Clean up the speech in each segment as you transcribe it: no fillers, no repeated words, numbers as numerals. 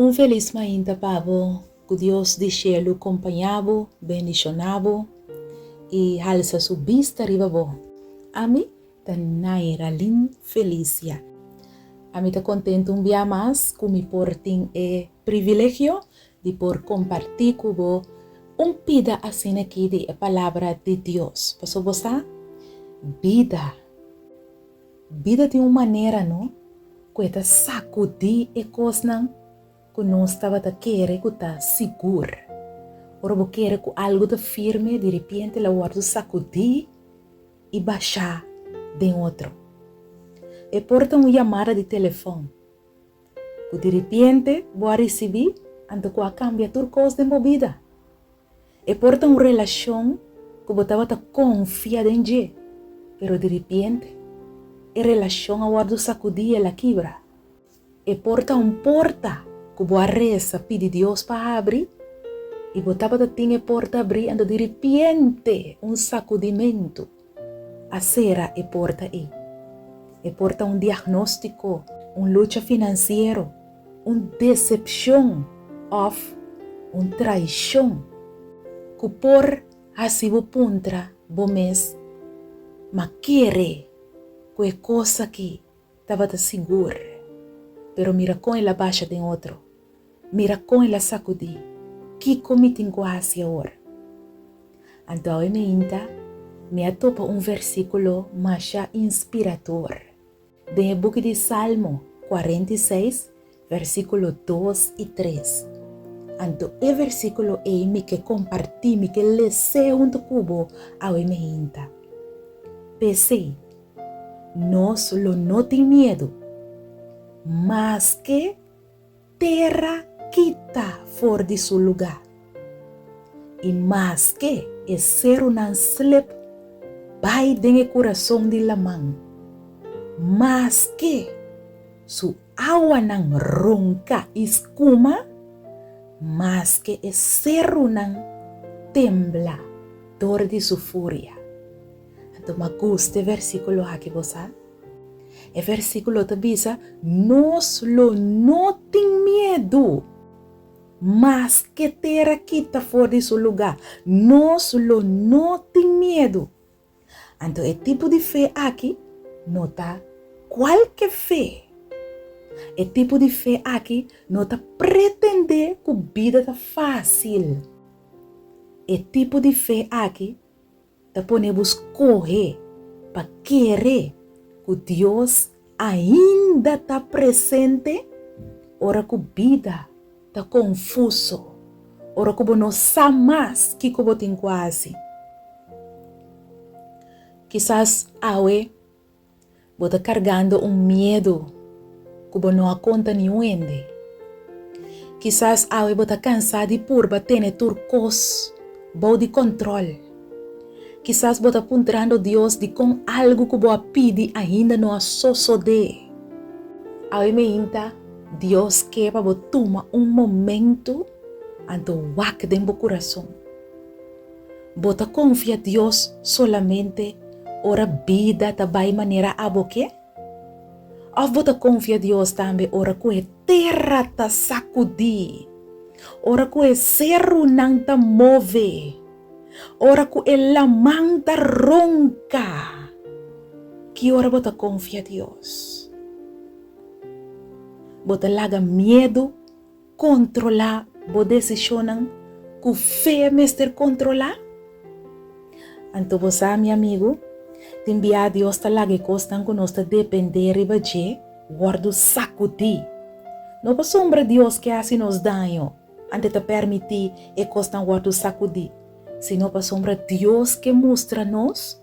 Un felis mainta pa bo, ku Dios di shelu kompañá bo, bendishoná bo i halsa su bista riba bo. Ami ta Nairalyn Felicia. Ami ta kontentu un bia mas ku mi por tin e privilegio di por kompartí ku bo un pida asina aki di e Palabra di Dios. Pasobra bo sa, bida, bida tin un manera, no, ku e ta sakudí e kosnan ku nos tabata kere ku ta sigur. Ora bo kere ku algu ta firme, diripiente el a wòrdu sakudí i bashá den otro. E por ta un yamada di telefòn. Ku diripiente bo a risibí anto ku a kambia tur kos den bo bida. E por ta un relashon ku bo tabata konfia den dje, pero diripiente e relashon a wòrdu sakudí i el a kibra. E por ta un porta ku bo a resa pidi Dios pa habri i bo tabata tin e porta abrí anto diripiente un sakudimentu a sera e porta ei. E por ta un diagnóstiko, un lucha finansiero, un desepshon òf un traishon ku por hasi bo puntra bo mes, Ma kere ku e kos aki tabata sigur, pero mira kon el a basha den otro. Mira kon el a sakudí. Kiko mi tin ku hasi awor? Anto awe meinta mi a topa un versíkulo masha inspirador den e buki di Salmo 46, versíkulo 2 i 3. Anto e versíkulo ei mi ke kompartí, mi ke les'é huntu ku bo awe meinta. P'esei, nos lo no tin miedu, maske Tera kita for di su lugá, i maske e serunan slep bai den e kurason di laman, maske su awanan ronka i skuma, maske e serunan tembla dor di su furia. Anto m'a gusta e versíkulo aki, bo sa? E versíkulo ta bisa, Nos lo no tin miedu, maske tera kita for di su lugá, nos lo no tin miedu. Anto e tipo di fe aki no ta kualke fe. E tipo di fe aki no ta pretendé ku bida ta fásil. E tipo di fe aki ta pone bo skohe pa kere ku Dios ainda ta presente ora ku bida ta konfuso, ora ku bo no sa mas kiko bo tin ku hasi. Kisas awe Bo ta kargando un miedu ku bo no a konta niun hende. Kisas awe bo ta kansá di purba tene tur kos bou di kòntròl. Kisas bo ta puntrando Dios dikon algu ku bo a pidi ainda no a sosodé. Awe meinta Dios ke pa bo tuma un momentu anto wak den bo kurason. Bo ta konfia Dios solamente ora bida ta bai manera abo ke? Òf bo ta konfia Dios tambe ora ku e tera ta sakudí, ora ku e serunan ta move, ora ku e laman ta ronka? Ki ora bo ta konfia Dios? Bo ta laga miedu Kontrolá bo desishonnan ku fe mester kontrolá? Anto bo sa, mi amigu, tin bia Dios ta laga e kosnan ku nos ta dependé riba dje wòrdu sakudí. No pasobra Dios ke hasi nos daño ante ta permití e kosnan wòrdu sakudí, sino pasobra Dios ke mustra nos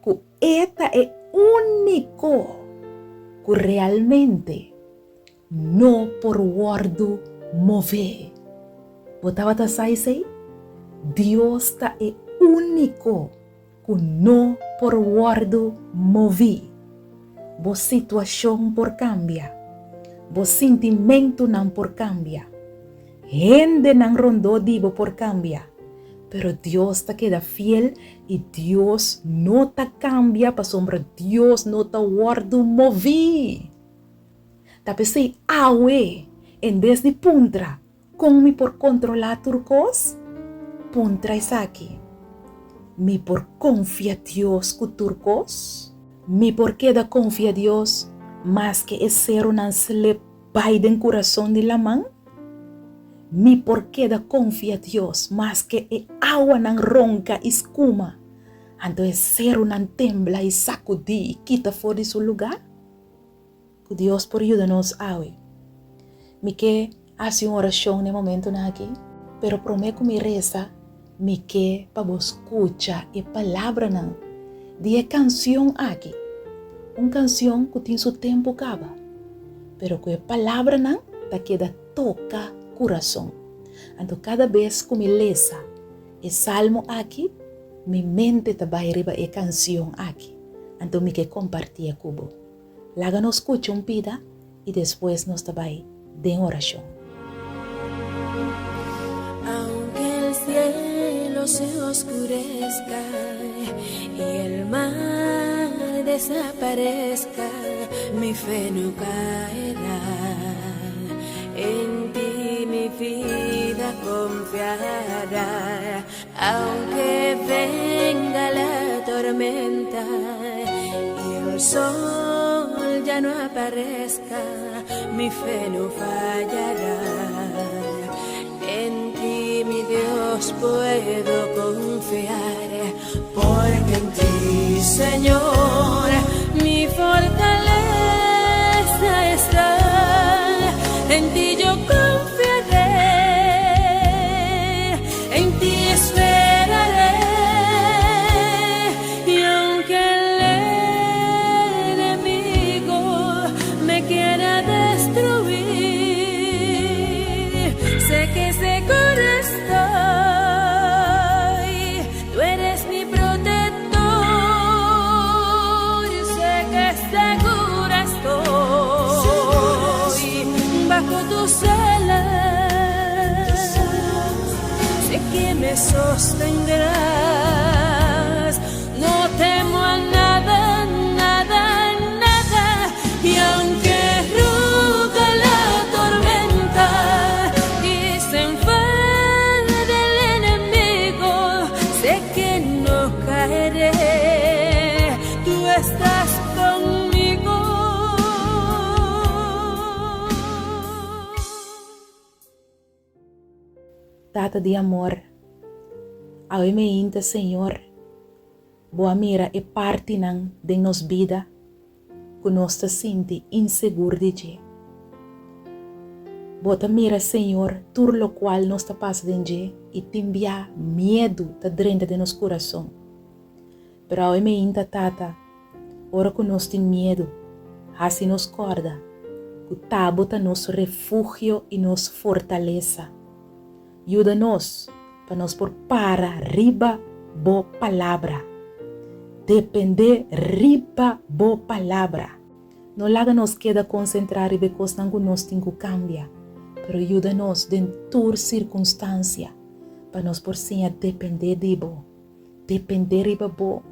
ku e ta e úniko ku realmente No por wòrdu mové. Bo tabata sa esei? Dios ta e úniko ku no por wòrdu moví. Bo situashon por kambia. Bo sintimentunan por kambia. Hendenan rondó di bo por kambia. Pero Dios ta keda fiel i Dios no ta kambia pasobra Dios no ta wòrdu moví. Ta p'esei awe En bes di puntra, Kon mi por kontrolá tur kos? Puntra esaki, Mi por konfia Dios ku tur kos? Mi por keda konfia Dios maske e serunan slep bai den kurason di laman? Mi por keda konfia Dios maske e awanan ronka i skuma, anto e serunan tembla i sakudí i kita for di su lugá? Ku Dios por yuda nos awe. Mi ke hasi un orashon na e momentunan aki, pero promé ku mi resa, mi ke pa bo skucha e palabranan di e kansion aki, un kansion ku tin su tempu kaba, pero ku e palabranan ta keda toka kurason. Anto kada bes ku mi lesa e salmo aki, mi mente ta bai riba e kansion aki, anto mi ke kompartié ku bo. Laga nos skucha un pida i despues nos ta bai den orashon. Aunke el cielo se oscurezca y el mar desaparezca, mi fe no caerá. En ti mi vida confiará. Aunke venga la tormenta y el sol ya no aparezca, mi fe no fallará. En ti, mi Dios, puedo confiar, porque en ti, Señor, mi fortaleza está. En ti yo confiaré, en ti esperaré, y aunque el enemigo me quiera destruir, sé que seguro estoy, tú eres mi protector, sé que segura estoy bajo tus alas, sé que me sostendrás, no temo a nada, nada, nada, y aunque ruja la tormenta y se enfade el enemigo, sé que no caeré, tú estás conmigo. Tata di amor, awe meinta Señor, Bo a mira e partinan den nos bida ku nos ta sinti insegur di dje. Bo ta mira, Señor, tur lokual nos ta pasa den dje i tin bia miedu ta drenta den nos kurason. Pero awe meinta, Tata, ora ku nos tin miedu, hasi nos kòrda ku ta Bo ta nos refugio i nos fortalesa. Yuda nos pa nos por para riba Bo Palabra. Dependé riba Bo Palabra. No laga nos keda konsentrá riba e kosnan ku nos tin ku kambia, pero yuda nos den tur sirkunstansia pa nos por siña dependé di Bo. Dependé riba Bo.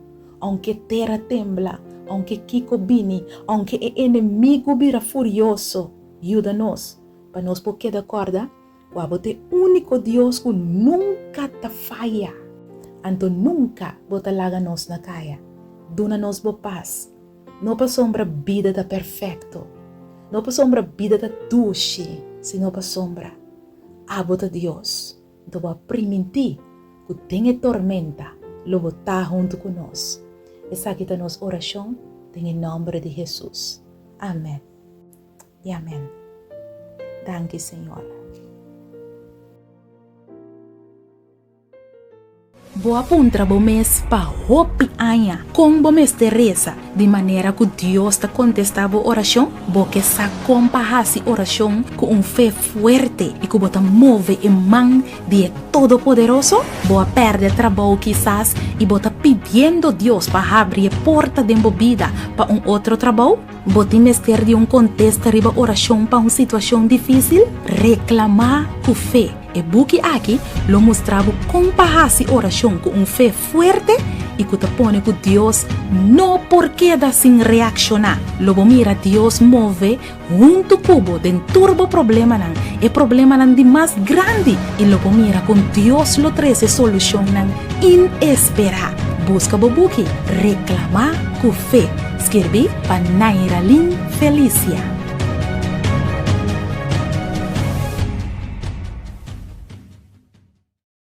Ounke tera tembla, ounke kiko bini, ounke e enemigu bira furioso, yuda nos pa nos por keda kòrda Ku abo ta e úniko Dios ku nunka ta faya. Anto nunka bo ta laga nos na kaya. Duna nos bo pas. No pasobra bida ta perfekto, no pasobra bida ta dushi, sino pasobra abo ta Dios. Anto bo a primintí ku den e tormenta lo bo ta huntu ku nos. Esaki ta nos orashon den e nòmber di Hesus. Amèn. I amen. Danki Señor. Bo a puntra bo mes pa hopi aña kon bo mester resa di manera ku Dios ta kontestá bo orashon? Bo ke sa kon pa hasi orashon ku un fe fuerte i ku bo ta move e man di e Todopoderoso? Bo a pèrdè trabou kisas i bo ta pidi. pidiendo Dios pa habri e porta den bo bida pa un otro trabou? Bo tin mester di un kontesta riba orashon pa un situashon difísil? Reklamá ku fe! E buki aki lo mustra bo kon pa hasi orashon ku un fe fuerte i ku ta pone ku Dios no por keda sin reakshoná. Lo bo mira Dios move huntu ku bo den tur bo problemanan, e problemanan di mas grandi, i lo bo mira kon Dios lo trese solushonnan inesperá. Buska bo buki Reklamá ku Fe, skirbí pa Nairalyn Felicia.